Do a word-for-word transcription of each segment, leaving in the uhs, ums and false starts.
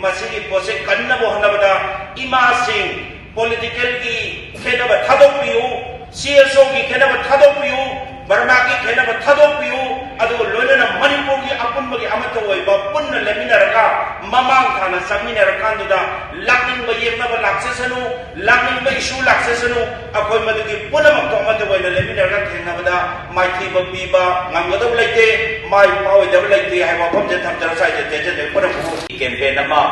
ꯃꯁꯤꯒꯤ ꯄꯣꯠꯁꯦ ꯀꯟꯅꯕ ꯍꯣꯠꯅꯕꯗ ꯏꯃꯥꯁꯤꯡ, ꯄꯣꯂꯤꯇꯤꯀꯦꯜꯒꯤ ꯈꯦꯠꯅꯕ ꯊꯥꯗꯣꯛꯄꯤꯌꯨ, ꯁꯤ ꯑꯦꯁ ꯑꯣꯒꯤ ꯈꯦꯠꯅꯕ ꯊꯥꯗꯣꯛꯄꯤꯌꯨ, ꯕꯔꯃꯥꯒꯤ ꯈꯦꯠꯅꯕ ꯊꯥꯗꯣꯛꯄꯤꯌꯨ, ꯑꯗꯨꯒ ꯂꯣꯏꯅꯅ ꯃꯅꯤꯄꯨꯔꯒꯤ ꯑꯄꯨꯟꯕꯒꯤ ꯑꯃꯠꯇ ꯑꯣꯏꯕ ꯄꯨꯟꯅ ꯂꯦꯞꯃꯤꯟꯅꯔꯒ ꯃꯃꯥꯡ ꯊꯥꯅ ꯆꯪꯃꯤꯟꯅꯔꯀꯥꯟꯗꯨꯗ ꯂꯥꯛꯅꯤꯡꯕ ꯌꯦꯛꯅꯕ ꯂꯥꯛꯆꯁꯅꯨ, ꯂꯥꯛꯅꯤꯡꯕ ꯏꯁꯨ ꯂꯥꯛꯆꯁꯅꯨ, ꯑꯩꯈꯣꯏ ꯃꯗꯨꯒꯤ ꯄꯨꯝꯅꯃꯛꯇꯣ ꯑꯃꯠꯇ ꯑꯣꯏꯅ ꯂꯦꯞꯃꯤꯟꯅꯔꯒ ꯊꯦꯡꯅꯕꯗ ꯃꯥꯏꯊꯤꯕ ꯄꯤꯕ ꯉꯝꯒꯗꯕ ꯂꯩꯇꯦ, ꯃꯥꯏ ꯄꯥꯛꯑꯣꯏꯗꯕ ꯂꯩꯇꯦ ꯍꯥꯏꯕ ꯋꯥꯐꯝꯁꯦ ꯊꯝꯖꯔ ꯁ꯭ꯋꯥꯏꯗ ꯇꯦꯟꯖꯟꯖꯔꯦ꯫ ꯄꯨꯝꯅꯃꯛꯄꯨ ꯀꯦꯝꯄꯦꯟ ꯑꯃ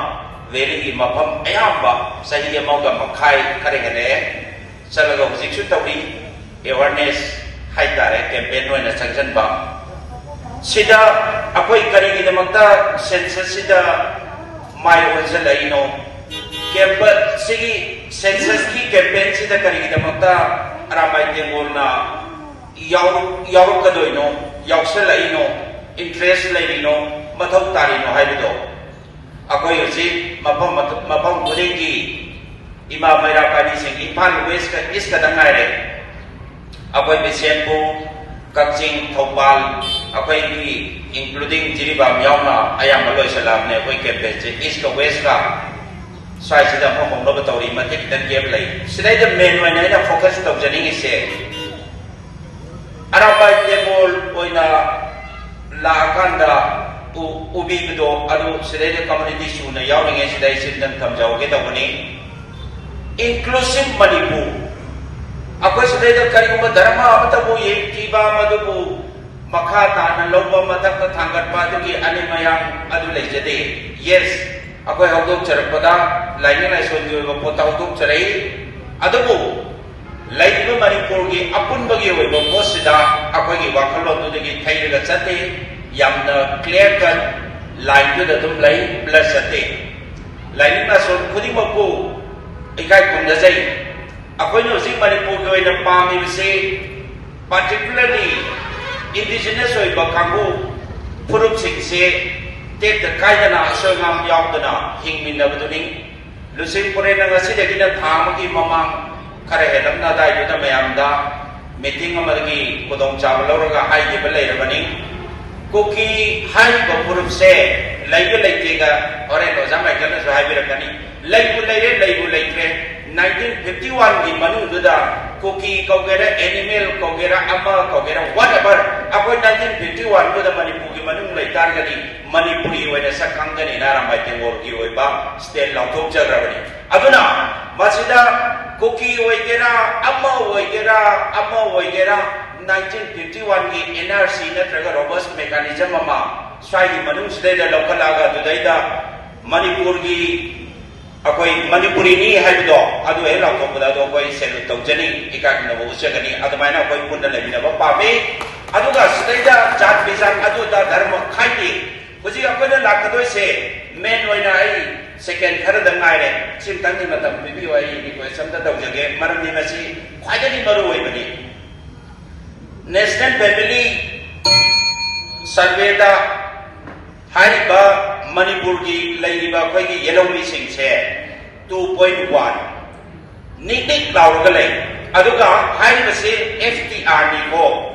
ꯔꯦꯂꯤꯒꯤ ꯃꯐꯝ ꯑꯌꯥꯝꯕ ꯆꯍꯤ ꯑꯃꯒ ꯃꯈꯥꯏ ꯈꯔ ꯍꯦꯜꯂꯛꯑꯦ ꯆꯠꯂꯒ ꯍꯧꯖꯤꯛꯁꯨ ꯇꯧꯔꯤ꯫ ꯑꯦꯋꯥꯔꯅꯦꯁ ꯍꯥꯏꯇꯥꯔꯦ, ꯀꯦꯝꯄꯦꯟ ꯑꯣꯏꯅ ꯆꯪꯁꯤꯟꯕ꯫ ꯁꯤꯗ ꯑꯩꯈꯣꯏ ꯀꯔꯤꯒꯤꯗꯃꯛꯇ ꯁꯦꯟꯁꯁꯁꯤꯗ ꯃꯥꯏ ꯑꯣꯟꯁꯤꯜꯂꯛꯏꯅꯣ? ꯀꯦꯝꯄ-, ꯁꯤꯒꯤ ꯁꯦꯟꯁꯁꯀꯤ ꯀꯦꯝꯄꯦꯟꯁꯤꯗ ꯀꯔꯤꯒꯤꯗꯃꯛꯇ ꯑꯔꯥꯝꯕꯥꯏ ꯇꯦꯡꯒꯣꯜꯅ ꯌꯥꯎ-, ꯌꯥꯎꯔꯛꯀꯗꯣꯏꯅꯣ, ꯌꯥꯎꯁꯜꯂꯛꯏꯅꯣ, ꯏꯟꯇꯔꯦꯁ ꯂꯩꯔꯤꯅꯣ, ꯃꯊꯧ ꯇꯥꯔꯤꯅꯣ ꯍꯥꯏꯕꯗꯣ ꯑꯩꯈꯣꯏ ꯍꯧꯖꯤꯛ ꯃꯐꯝ ꯃꯐꯝ ꯈꯨꯗꯤꯡꯒꯤ ꯏꯃꯥ ꯃꯩꯔꯥ ꯄꯥꯏꯕꯤꯁꯤꯡ, ꯏꯝꯐꯥꯜ ꯋꯦꯁꯀ ꯏꯁꯀꯗ ꯉꯥꯏꯔꯦ꯫ ꯑꯩꯈꯣꯏ ꯕꯤꯁꯦꯝꯄꯨꯔ, ꯀꯛꯆꯤꯡ, ꯊꯧꯕꯥꯜ, ꯑꯩꯈꯣꯏꯒꯤ including ꯖꯤꯔꯤꯕꯥꯝ ꯌꯥꯎꯅ ꯑꯌꯥꯝꯕ ꯂꯣꯏꯁꯤꯜꯂꯛꯑꯕꯅꯦ꯫ ꯑꯩꯈꯣꯏ ꯀꯦꯝꯄꯦꯟꯁꯦ ꯏꯁꯀ ꯋꯦꯁꯀ ꯁ꯭ꯋꯥꯏꯁꯤꯗ ꯑꯃꯨꯛ ꯍꯧꯅꯕ ꯇꯧꯔꯤ, ꯃꯇꯦꯛ ꯈꯤꯇꯪ ꯒꯦꯞ ꯂꯩ꯫ ꯁꯤꯗꯩꯗ ꯃꯦꯟ ꯑꯣꯏꯅ ꯑꯩꯅ ꯐꯣꯀꯁ ꯇꯧꯖꯅꯤꯡꯉꯤꯁꯦ, ꯑꯔꯥꯝꯕꯥꯏ ꯇꯦꯡꯒꯣꯜ ꯑꯣꯏꯅ ꯂꯥꯛꯑꯀꯥꯟꯗ ꯎ-, ꯎꯕꯤꯕꯗꯣ, ꯑꯗꯨ ꯁꯤꯗꯩꯗ ꯀꯝꯃꯨꯅꯤꯇꯤ ꯁꯨꯅ ꯌꯥꯎꯔꯤꯉꯩꯁꯤꯗ ꯑꯩ ꯁꯤꯝꯇꯪ ꯊꯝꯖꯍꯧꯒꯦ ꯇꯧꯕꯅꯤ꯫ Inclusive ꯃꯅꯤꯄꯨꯔ, ꯑꯩꯈꯣꯏ ꯁꯤꯗꯩꯗ ꯀꯔꯤꯒꯨꯝꯕ ꯙꯔꯃ ꯑꯃꯠꯇꯕꯨ ꯌꯦꯡ ꯊꯤꯕ, ꯃꯗꯨꯕꯨ ꯃꯈꯥ ꯇꯥꯅ ꯂꯧꯕ, ꯃꯊꯛꯇ ꯊꯥꯡꯒꯠꯄ, ꯑꯗꯨꯒꯤ ꯑꯅꯤ ꯃꯌꯥꯝ ꯑꯗꯨ ꯂꯩꯖꯗꯦ꯫ Yes, ꯑꯩꯈꯣꯏ ꯍꯧꯗꯣꯛꯆꯔꯛꯄꯗ ꯂꯥꯏꯅꯤꯡ ꯂꯥꯏꯁꯣꯟꯒꯤ ꯑꯣꯏꯕ ꯄꯣꯠꯇ ꯍꯧꯗꯣꯛꯆꯔꯛꯏ꯫ ꯑꯗꯨꯕꯨ ꯂꯩꯔꯤꯕ ꯃꯅꯤꯄꯨꯔꯒꯤ ꯑꯄꯨꯟꯕꯒꯤ ꯑꯣꯏꯕ ꯄꯣꯠꯁꯤꯗ ꯑꯩꯈꯣꯏꯒꯤ ꯋꯥꯈꯜꯂꯣꯟꯗꯨꯗꯒꯤ ꯊꯩꯔꯒ ꯆꯠꯇꯦ꯫ ꯌꯥꯝꯅ clear cut line-ꯗꯨꯗ ꯑꯗꯨꯝ ꯂꯩ, plus ꯆꯠꯇꯦ꯫ ꯂꯥꯏꯅꯤꯡ ꯂꯥꯏꯁꯣꯟ ꯈꯨꯗꯤꯡꯃꯛꯄꯨ ꯏꯀꯥꯏ ꯈꯨꯝꯅꯖꯩ꯫ ꯑꯩꯈꯣꯏꯅ ꯍꯧꯖꯤꯛ ꯃꯅꯤꯄꯨꯔꯒꯤ ꯑꯣꯏꯅ ꯄꯥꯝꯃꯤꯕꯁꯤ, particularly indigenous ꯑꯣꯏꯕ ꯀꯥꯡꯕꯨ ꯐꯨꯔꯨꯞꯁꯤꯡꯁꯦ ꯇꯦꯛꯇ ꯀꯥꯏꯗꯅ ꯑꯁꯣꯏ ꯑꯉꯥꯝ ꯌꯥꯎꯗꯅ ꯍꯤꯡꯃꯤꯟꯅꯕꯗꯨꯅꯤ꯫ ꯂꯨꯆꯤꯡ ꯄꯨꯔꯦꯟꯅ ꯉꯁꯤꯗꯒꯤꯅ ꯊꯥ ꯑꯃꯒꯤ ꯃꯃꯥꯡ ꯈꯔ ꯍꯦꯜꯂꯞꯅ ꯑꯗꯥꯏꯗꯨꯗ ꯃꯌꯥꯝꯗ meeting ꯑꯃꯒꯤ ꯈꯨꯗꯣꯡꯆꯥꯕ ꯂꯧꯔꯒ ꯍꯥꯏꯈꯤꯕ ꯂꯩꯔꯕꯅꯤ꯫ ꯀꯨꯀꯤ ꯍꯥꯏꯔꯤꯕ ꯐꯨꯔꯨꯞꯁꯦ ꯂꯩꯕ ꯂꯩꯇꯦꯒ ꯍꯣꯔꯦꯟ ꯑꯣꯖꯥ ꯃꯥꯏꯀꯦꯜꯅꯁꯨ ꯍꯥꯏꯕꯤꯔꯛꯀꯅꯤ꯫ ꯂꯩꯕꯨ ꯂꯩꯔꯦ, ꯂꯩꯕꯨ ꯂꯩꯇ꯭ꯔꯦ, ꯅꯥꯏꯟꯇꯤꯟ ꯐꯤꯐꯇꯤ ꯋꯥꯟꯒꯤ ꯃꯅꯨꯡꯗꯨꯗ ꯀꯨꯀꯤ ꯀꯧꯒꯦꯔꯥ, ꯑꯦꯅꯤꯃꯦꯜ ꯀꯧꯒꯦꯔꯥ, ꯑꯃ ꯀꯧꯒꯦꯔꯥ, ꯋꯥꯠ ꯑꯦꯚꯔ, ꯑꯩꯈꯣꯏ ꯅꯥꯏꯟꯇꯤꯟ ꯐꯤꯐꯇꯤ ꯋꯥꯟꯗꯨꯗ ꯃꯅꯤꯄꯨꯔꯒꯤ ꯃꯅꯨꯡ ꯂꯩꯇꯥꯔꯒꯗꯤ ꯃꯅꯤꯄꯨꯔꯤ ꯑꯣꯏꯅ ꯁꯛ ꯈꯪꯒꯅꯤꯅ ꯑꯔꯥꯝꯕꯥꯏ ꯇꯦꯡꯒꯣꯜꯒꯤ ꯑꯣꯏꯕ ꯁ꯭ꯇꯦꯠ ꯂꯥꯎꯊꯣꯛꯆꯈ꯭ꯔꯕꯅꯤ꯫ ꯑꯗꯨꯅ ꯃꯁꯤꯗ ꯀꯨꯀꯤ ꯑꯣꯏꯒꯦꯔꯥ, ꯑꯃ ꯑꯣꯏꯒꯦꯔꯥ, ꯑꯃ ꯑꯣꯏꯒꯦꯔꯥ, ꯅꯥꯏꯟꯇꯤꯟ ꯐꯤꯐꯇꯤ ꯋꯥꯟꯒꯤ ꯑꯦꯟ ꯑꯥꯔ ꯁꯤ ꯅꯠꯇ꯭ꯔꯒ ꯔꯣꯕꯁ ꯃꯦꯀꯥꯅꯤꯖꯝ ꯑꯃ ꯁ꯭ꯋꯥꯏꯒꯤ ꯃꯅꯨꯡꯁꯤꯗꯩꯗ ꯂꯧꯈꯠꯂꯛꯑꯒ ꯑꯗꯨꯗꯩꯗ ꯃꯅꯤꯄꯨꯔꯒꯤ, ꯑꯩꯈꯣꯏ ꯃꯅꯤꯄꯨꯔꯤꯅꯤ ꯍꯥꯏꯕꯗꯣ ꯑꯗꯨ ꯍꯦꯛ ꯂꯥꯎꯊꯣꯛꯄꯗ ꯑꯗꯨ ꯑꯩꯈꯣꯏ ꯁꯦꯂꯨꯠ ꯇꯧꯖꯅꯤ, ꯏꯀꯥꯏ ꯈꯨꯝꯅꯕ ꯎꯠꯆꯒꯅꯤ꯫ ꯑꯗꯨꯃꯥꯏꯅ ꯑꯩꯈꯣꯏ ꯄꯨꯟꯅ ꯂꯩꯃꯤꯟꯅꯕ ꯄꯥꯝꯃꯤ꯫ ꯑꯗꯨꯒ ꯁꯤꯗꯩꯗ ꯖꯥꯠ ꯕꯤꯖꯥꯠ ꯑꯗꯨ ꯑꯗꯥ ꯙꯔꯃ ꯈꯥꯏꯗꯦ꯫ ꯍꯧꯖꯤꯛ ꯑꯩꯈꯣꯏꯅ ꯂꯥꯛꯀꯗꯣꯏꯁꯦ, ꯃꯦꯟ ꯑꯣꯏꯅ ꯑꯩ ꯁꯦꯀꯦꯟ ꯈꯔꯗ ꯉꯥꯏꯔꯦ, ꯁꯤꯃꯇꯪꯒꯤ ꯃꯇꯝ ꯄꯤꯕꯤꯌꯨ, ꯑꯩ ꯔꯤꯀ꯭ꯋꯦꯁ ꯑꯝꯇ ꯇꯧꯖꯒꯦ, ꯃꯔꯝꯗꯤ ꯃꯁꯤ ꯈ꯭ꯋꯥꯏꯗꯒꯤ ꯃꯔꯨ ꯑꯣꯏꯕꯅꯤ꯫ ꯅꯦꯁꯅꯦꯜ ꯐꯦꯃꯤꯂꯤ ꯁꯔꯚꯦꯗ ꯍꯥꯏꯔꯤꯕ ꯃꯅꯤꯄꯨꯔꯒꯤ ꯂꯩꯔꯤꯕ ꯑꯩꯈꯣꯏꯒꯤ ꯌꯦꯜꯍꯧꯃꯤꯁꯤꯡꯁꯦ ꯇꯨ ꯄꯣꯏꯟ ꯋꯥꯟ ꯅꯤꯛ ꯅꯤꯛ ꯂꯥꯎꯔꯒ ꯂꯩ꯫ ꯑꯗꯨꯒ ꯍꯥꯏꯔꯤꯕꯁꯤ ꯑꯦꯐ ꯇꯤ ꯑꯥꯔꯅꯤꯀꯣ,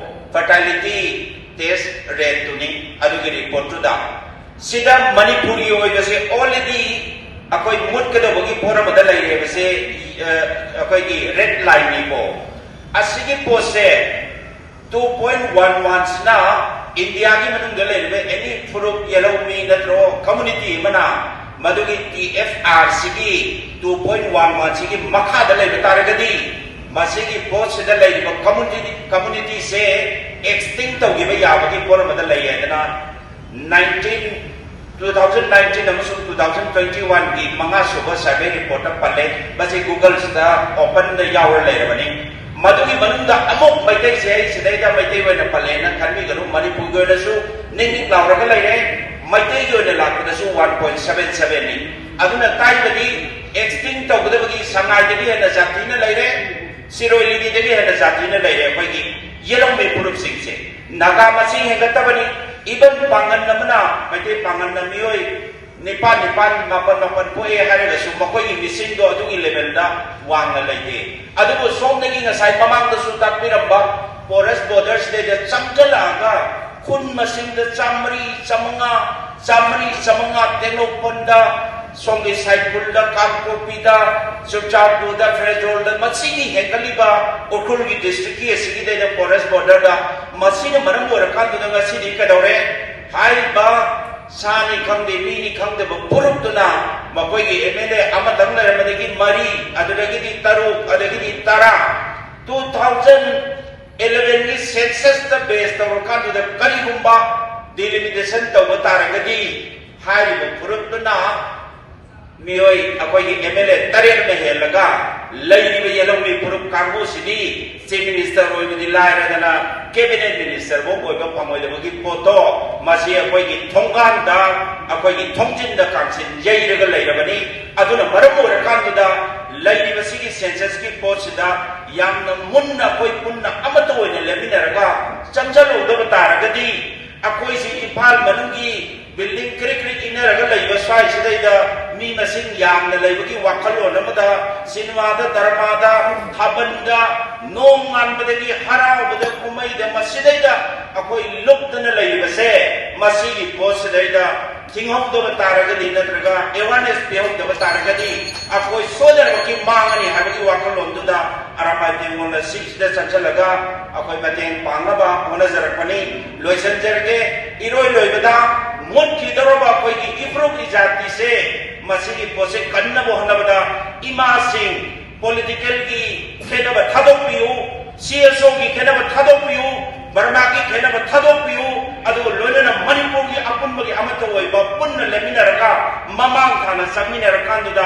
ꯐꯔꯇꯥꯏꯂꯤꯇꯤ ꯇꯦꯁ ꯔꯦꯠꯇꯨꯅꯤ ꯑꯗꯨꯒꯤ ꯔꯤꯄꯣꯔꯠꯇꯨꯗ꯫ ꯁꯤꯗ ꯃꯅꯤꯄꯨꯔꯒꯤ ꯑꯣꯏꯕꯁꯦ ꯑꯣꯜꯔꯦꯗꯤ ꯑꯩꯈꯣꯏ ꯃꯨꯠꯀꯗꯧꯕꯒꯤ ꯄꯣꯠ ꯑꯃꯗ ꯂꯩꯔꯦꯕꯁꯦ, ꯑ, ꯑꯩꯈꯣꯏꯒꯤ ꯔꯦꯠ ꯂꯥꯏꯟꯅꯤꯀꯣ꯫ ꯑꯁꯤꯒꯤ ꯄꯣꯠꯁꯦ ꯇꯨ ꯄꯣꯏꯟ ꯋꯥꯟ ꯋꯥꯟꯁꯤꯅ ꯏꯟꯗꯤꯌꯥꯒꯤ ꯃꯅꯨꯡꯗ ꯂꯩꯔꯤꯕ ꯑꯦꯅꯤ ꯐꯨꯔꯨꯞ, ꯌꯦꯜꯍꯧꯃꯤ ꯅꯠꯇ꯭ꯔꯣ, ꯀꯝꯃꯨꯅꯤꯇꯤ ꯑꯃꯅ ꯃꯗꯨꯒꯤ ꯇꯤ ꯑꯦꯐ ꯑꯥꯔ ꯁꯤꯒꯤ ꯇꯨ ꯄꯣꯏꯟ ꯋꯥꯟ ꯋꯥꯟꯁꯤꯒꯤ ꯃꯈꯥꯗ ꯂꯩꯕ ꯇꯥꯔꯒꯗꯤ ꯃꯁꯤꯒꯤ ꯄꯣꯠꯁꯤꯗ ꯂꯩꯔꯤꯕ ꯀꯝꯃꯨꯅꯤꯇꯤ, ꯀꯝꯃꯨꯅꯤꯇꯤꯁꯦ ꯑꯦꯛꯁꯇꯤꯡ ꯇꯧꯈꯤꯕ ꯌꯥꯕꯒꯤ ꯄꯣꯠ ꯑꯃꯗ ꯂꯩ ꯍꯥꯏꯗꯅ ꯅꯥꯏꯟꯇꯤꯟ, ꯇꯨ ꯊꯥꯎꯖꯟ ꯅꯥꯏꯟꯇꯤꯟ ꯑꯃꯁꯨꯡ ꯇꯨ ꯊꯥꯎꯖꯟ ꯇ꯭ꯋꯦꯟꯇꯤ ꯋꯥꯟꯒꯤ ꯃꯉꯥ ꯁꯨꯕ ꯁꯔꯚꯦ ꯔꯤꯄꯣꯔꯠꯇ ꯄꯜꯂꯦ꯫ ꯃꯁꯤ ꯒꯨꯒꯜꯁꯤꯗ ꯑꯣꯄꯟꯗ ꯌꯥꯎꯔ ꯂꯩꯔꯕꯅꯤ꯫ ꯃꯗꯨꯒꯤ ꯃꯅꯨꯡꯗ ꯑꯃꯨꯛ ꯃꯩꯇꯩꯁꯦ ꯑꯩ ꯁꯤꯗꯩꯗ ꯃꯩꯇꯩ ꯑꯣꯏꯅ ꯄꯜꯂꯦꯅ ꯈꯟꯕꯤꯒꯅꯨ, ꯃꯅꯤꯄꯨꯔꯒꯤ ꯑꯣꯏꯅꯁꯨ ꯅꯤꯛ ꯅꯤꯛ ꯂꯥꯎꯔꯒ ꯂꯩꯔꯦ꯫ ꯃꯩꯇꯩꯒꯤ ꯑꯣꯏꯅ ꯂꯥꯛꯄꯗꯁꯨ ꯋꯥꯟ ꯄꯣꯏꯟ ꯁꯚꯦꯟ ꯁꯚꯦꯟꯅꯤ꯫ ꯑꯗꯨꯅ ꯇꯥꯏꯕꯗꯤ ꯑꯦꯛꯁꯇꯤꯡ ꯇꯧꯒꯗꯕꯒꯤ ꯁꯉꯥꯏꯗꯒꯤ ꯍꯦꯟꯅ ꯖꯥꯇꯤꯅ ꯂꯩꯔꯦ, ꯁꯤꯔꯣꯏ ꯂꯤꯂꯤꯗꯒꯤ ꯍꯦꯟꯅ ꯖꯥꯇꯤꯅ ꯂꯩꯔꯦ ꯑꯩꯈꯣꯏꯒꯤ ꯌꯦꯜꯍꯧꯃꯤ ꯐꯨꯔꯨꯞꯁꯤꯡꯁꯦ꯫ ꯅꯥꯒꯥ ꯃꯁꯤꯡ ꯍꯦꯟꯒꯠꯇꯕꯅꯤ꯫ ꯏꯚꯟ ꯄꯥꯡꯒꯜ ꯑꯃꯅ, ꯃꯩꯇꯩ ꯄꯥꯡꯒꯜꯅ ꯃꯤꯑꯣꯏ ꯅꯤꯄꯥꯟ ꯅꯤꯄꯥꯟ, ꯃꯥꯄꯟ ꯃꯥꯄꯟ ꯄꯣꯛꯑꯦ ꯍꯥꯏꯔꯒꯁꯨ ꯃꯈꯣꯏꯒꯤ ꯃꯤꯁꯤꯡꯗꯣ ꯑꯗꯨꯒꯤ ꯂꯦꯚꯦꯜꯗ ꯋꯥꯡꯅ ꯂꯩꯇꯦ꯫ ꯑꯗꯨꯕꯨ ꯁꯣꯝꯗꯒꯤ ꯉꯁꯥꯏ ꯃꯃꯥꯡꯗꯁꯨ ꯇꯥꯛꯄꯤꯔꯝꯕ ꯐꯣꯔꯦꯁ ꯕꯣꯔꯗꯔꯁꯤꯗꯩꯗ ꯆꯪꯁꯤꯜꯂꯛꯑꯒ ꯈꯨꯟ ꯃꯁꯤꯡꯗ ꯆꯥꯝꯃꯔꯤ, ꯆꯥꯃꯉꯥ, ꯆꯥꯃꯔꯤ ꯆꯃꯉꯥ ꯇꯦꯡꯅꯧꯄꯜꯗ, ꯁꯣꯝꯒꯤ ꯁꯥꯏꯈꯨꯜꯗ, ꯀꯥꯡꯄꯣꯛꯄꯤꯗ, ꯆꯨꯔꯆꯥꯟꯄꯨꯔꯗ, ꯐꯦꯔꯖꯣꯜꯗ, ꯃꯁꯤꯒꯤ ꯍꯦꯟꯒꯠꯂꯤꯕ ꯎꯈ꯭ꯔꯨꯜꯒꯤ ꯗꯤꯁꯇ꯭ꯔꯤꯛꯀꯤ ꯑꯁꯤꯒꯤꯗꯩꯗ ꯐꯣꯔꯦꯁ ꯕꯣꯔꯗꯔꯗ, ꯃꯁꯤꯅ ꯃꯔꯝ ꯑꯣꯏꯔꯀꯥꯟꯗꯨꯗ ꯉꯁꯤꯗꯤ ꯀꯩꯗꯧꯔꯦ? ꯍꯥꯏꯔꯤꯕ ꯁꯥꯅꯤ ꯈꯪꯗꯦ, ꯃꯤꯅꯤ ꯈꯪꯗꯕ ꯐꯨꯔꯨꯞꯇꯨꯅ ꯃꯈꯣꯏꯒꯤ ꯑꯦꯝ ꯑꯦꯜ ꯑꯦ ꯑꯃꯇꯪ ꯂꯩꯔꯝꯕꯗꯒꯤ ꯃꯔꯤ, ꯑꯗꯨꯗꯒꯤꯗꯤ ꯇꯔꯨꯛ, ꯑꯗꯒꯤꯗꯤ ꯇꯔꯥ, two thousand elevenꯒꯤ ꯁꯦꯟꯁꯁꯇ ꯕꯦꯁ ꯇꯧꯔꯀꯥꯟꯗꯨꯗ ꯀꯔꯤꯒꯨꯝꯕ ꯗꯤꯂꯤꯃꯤꯇꯦꯁꯟ ꯇꯧꯕ ꯇꯥꯔꯒꯗꯤ, ꯍꯥꯏꯔꯤꯕ ꯐꯨꯔꯨꯞꯇꯨꯅ ꯃꯤꯑꯣꯏ ꯑꯩꯈꯣꯏꯒꯤ ꯑꯦꯝ ꯑꯦꯜ ꯑꯦ ꯇꯔꯦꯠꯅ ꯍꯦꯜꯂꯒ ꯂꯩꯔꯤꯕ ꯌꯦꯜꯍꯧꯃꯤ ꯐꯨꯔꯨꯞ ꯀꯥꯡꯕꯨꯁꯤꯗꯤ ꯆꯤꯐ ꯃꯤꯅꯤꯁꯇꯔ ꯑꯣꯏꯕꯗꯤ ꯂꯥꯏꯔꯗꯅ ꯀꯦꯕꯤꯅꯦꯠ ꯃꯤꯅꯤꯁꯇꯔ ꯐꯥꯎ ꯑꯣꯏꯕ ꯐꯪꯉꯣꯏꯗꯕꯒꯤ ꯄꯣꯠꯇꯣ ꯃꯁꯤ ꯑꯩꯈꯣꯏꯒꯤ ꯊꯣꯡꯒꯥꯟꯗ, ꯑꯩꯈꯣꯏꯒꯤ ꯊꯣꯡꯖꯤꯟꯗ ꯀꯥꯡꯁꯤꯟ ꯌꯩꯔꯒ ꯂꯩꯔꯕꯅꯤ꯫ ꯑꯗꯨꯅ ꯃꯔꯝ ꯑꯣꯏꯔꯀꯥꯟꯗꯨꯗ ꯂꯩꯔꯤꯕꯁꯤꯒꯤ ꯁꯦꯟꯁꯁꯀꯤ ꯄꯣꯠꯁꯤꯗ ꯌꯥꯝꯅ ꯃꯨꯟꯅ ꯑꯩꯈꯣꯏ ꯄꯨꯟꯅ ꯑꯃꯠꯇ ꯑꯣꯏꯅ ꯂꯦꯞꯃꯤꯟꯅꯔꯒ ꯆꯪꯁꯤꯜꯍꯧꯗꯕ ꯇꯥꯔꯒꯗꯤ, ꯑꯩꯈꯣꯏꯁꯤ ꯏꯝꯐꯥꯜ ꯃꯅꯨꯡꯒꯤ ꯕꯤꯜꯗꯤꯡ ꯀ꯭ꯔꯤꯛ ꯀ꯭ꯔꯤꯛ ꯏꯟꯅꯔꯒ ꯂꯩꯕ ꯁ꯭ꯋꯥꯏꯁꯤꯗꯩꯗ ꯃꯤ ꯃꯁꯤꯡ ꯌꯥꯝꯅ ꯂꯩꯕꯒꯤ ꯋꯥꯈꯜꯂꯣꯟ ꯑꯃꯗ, ꯁꯤꯅꯦꯃꯥꯗ, ꯗꯔꯃꯥꯗ, ꯊꯥꯕꯜꯗ, ꯅꯣꯡ ꯉꯥꯟꯕꯗꯒꯤ ꯍꯔꯥꯎꯕꯗ, ꯀꯨꯝꯍꯩꯗ, ꯃꯁꯤꯗꯩꯗ ꯑꯩꯈꯣꯏ ꯂꯨꯞꯇꯅ ꯂꯩꯔꯤꯕꯁꯦ, ꯃꯁꯤꯒꯤ ꯄꯣꯠꯁꯤꯗꯩꯗ ꯊꯤꯡꯍꯧꯗꯕ ꯇꯥꯔꯒꯗꯤ, ꯅꯠꯇ꯭ꯔꯒ ꯑꯦꯋꯥꯔꯅꯦꯁ ꯄꯤꯍꯧꯗꯕ ꯇꯥꯔꯒꯗꯤ, ꯑꯩꯈꯣꯏ ꯁꯣꯏꯗꯅꯃꯛꯀꯤ ꯃꯥꯡꯉꯅꯤ ꯍꯥꯏꯕꯒꯤ ꯋꯥꯈꯜꯂꯣꯟꯗꯨꯗ ꯑꯔꯥꯃꯥꯏ ꯇꯦꯡꯒꯣꯜ ꯑꯁꯤꯁꯤꯗ ꯆꯪꯁꯤꯜꯂꯒ ꯑꯩꯈꯣꯏ ꯃꯇꯦꯡ ꯄꯥꯡꯅꯕ ꯍꯣꯠꯅꯖꯔꯛꯄꯅꯤ꯫ ꯂꯣꯏꯁꯤꯟꯖꯔꯒꯦ꯫ ꯏꯔꯣꯏ ꯂꯣꯏꯕꯗ ꯃꯨꯠꯈꯤꯗꯧꯔꯕ ꯑꯩꯈꯣꯏꯒꯤ ꯏꯐ꯭ꯔꯨꯞ ꯏꯖꯥꯇꯤꯁꯦ, ꯃꯁꯤꯒꯤ ꯄꯣꯠꯁꯦ ꯀꯟꯅꯕ ꯍꯣꯠꯅꯕꯗ ꯏꯃꯥꯁꯤꯡ, ꯄꯣꯂꯤꯇꯤꯀꯦꯜꯒꯤ ꯈꯦꯠꯅꯕ ꯊꯥꯗꯣꯛꯄꯤꯌꯨ, ꯁꯤ ꯑꯦꯁ ꯑꯣꯒꯤ ꯈꯦꯠꯅꯕ ꯊꯥꯗꯣꯛꯄꯤꯌꯨ, ꯕꯔꯃꯥꯒꯤ ꯈꯦꯠꯅꯕ ꯊꯥꯗꯣꯛꯄꯤꯌꯨ, ꯑꯗꯨꯒ ꯂꯣꯏꯅꯅ ꯃꯅꯤꯄꯨꯔꯒꯤ ꯑꯄꯨꯟꯕꯒꯤ ꯑꯃꯠꯇ ꯑꯣꯏꯕ ꯄꯨꯟꯅ ꯂꯦꯞꯃꯤꯟꯅꯔꯒ ꯃꯃꯥꯡ ꯊꯥꯅ ꯆꯪꯃꯤꯟꯅꯔꯀꯥꯟꯗꯨꯗ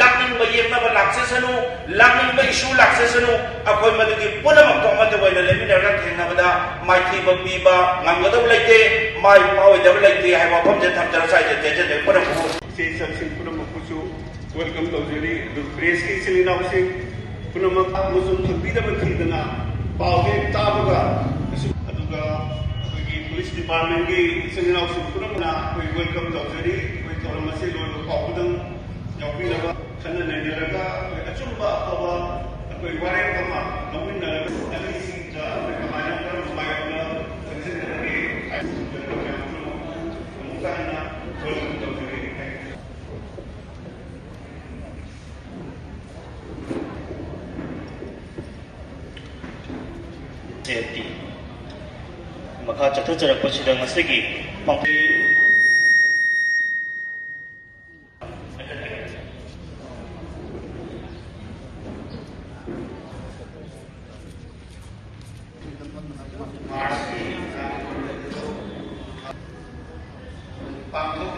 ꯂꯥꯛꯅꯤꯡꯕ ꯌꯦꯛꯅꯕ ꯂꯥꯛꯆꯁꯅꯨ, ꯂꯥꯛꯅꯤꯡꯕ ꯏꯁꯨ ꯂꯥꯛꯆꯁꯅꯨ, ꯑꯩꯈꯣꯏ ꯃꯗꯨꯒꯤ ꯄꯨꯝꯅꯃꯛꯇꯣ ꯑꯃꯠꯇ ꯑꯣꯏꯅ ꯂꯦꯞꯃꯤꯟꯅꯔꯒ ꯊꯦꯡꯅꯕꯗ ꯃꯥꯏꯊꯤꯕ ꯄꯤꯕ ꯉꯝꯒꯗꯕ ꯂꯩꯇꯦ, ꯃꯥꯏ ꯄꯥꯛꯑꯣꯏꯗꯕ ꯂꯩꯇꯦ ꯍꯥꯏꯕ ꯋꯥꯐꯝꯁꯦ ꯊꯝꯖꯔꯒ ꯁ꯭ꯋꯥꯏꯗ ꯇꯦꯟꯖꯟꯖꯔꯤ꯫ ꯄꯨꯝꯅꯃꯛꯄꯨ ꯏꯆꯦ ꯏꯆꯜꯁꯤꯡ ꯄꯨꯝꯅꯃꯛꯄꯨꯁꯨ welcome ꯇꯧꯖꯔꯤ꯫ ꯑꯗꯨ ꯄ꯭ꯔꯦꯁꯀꯤ ꯏꯆꯤꯜ ꯏꯅꯥꯎꯁꯤꯡ ꯄꯨꯝꯅꯃꯛ ꯑꯃꯁꯨꯡ ꯈꯪꯕꯤꯗꯕ ꯊꯤꯗꯅ ꯄꯥꯎ ꯍꯦꯛ ꯇꯥꯕꯒ, ꯑꯗꯨꯒ ꯑꯩꯈꯣꯏꯒꯤ ꯄꯨꯂꯤꯁ ꯗꯤꯄꯥꯔꯠꯃꯦꯟꯒꯤ ꯏꯆꯤꯜ ꯏꯅꯥꯎꯁꯤꯡ ꯄꯨꯝꯅꯃꯛꯅ ꯑꯩꯈꯣꯏ welcome ꯇꯧꯖꯔꯤ꯫ ꯑꯩꯈꯣꯏ ꯊꯧꯔꯝ ꯑꯁꯤ ꯂꯣꯏꯕ ꯐꯥꯎꯕꯗꯪ ꯌꯥꯎꯕꯤꯅꯕ ꯈꯟꯅ ꯅꯩꯅꯔꯒ ꯑꯩꯈꯣꯏ ꯑꯆꯨꯝꯕ ꯑꯐꯕ ꯑꯩꯈꯣꯏ ꯋꯥꯔꯦꯞ ꯑꯃ ꯂꯧꯃꯤꯟꯅꯔꯒ ꯑꯅꯤꯁꯤꯡꯗ ꯑꯩꯈꯣꯏ ꯀꯃꯥꯏꯅ ꯀꯔꯝꯕ ꯃꯥꯏꯌꯣꯛꯅ ꯆꯪꯁꯤꯟꯒꯗꯒꯦ ꯍꯥꯏꯕꯁꯤꯡꯗꯣ ꯑꯩꯈꯣꯏ ꯃꯌꯥꯝ ꯄꯨꯝꯅꯃꯛ ꯁꯦꯜ ꯄꯤ꯫ ꯃꯈꯥ ꯆꯠꯊꯖꯔꯛꯄꯁꯤꯗ ꯉꯁꯤꯒꯤ ꯄꯥꯡꯊꯣꯛ ꯄꯥꯡꯊꯣꯛ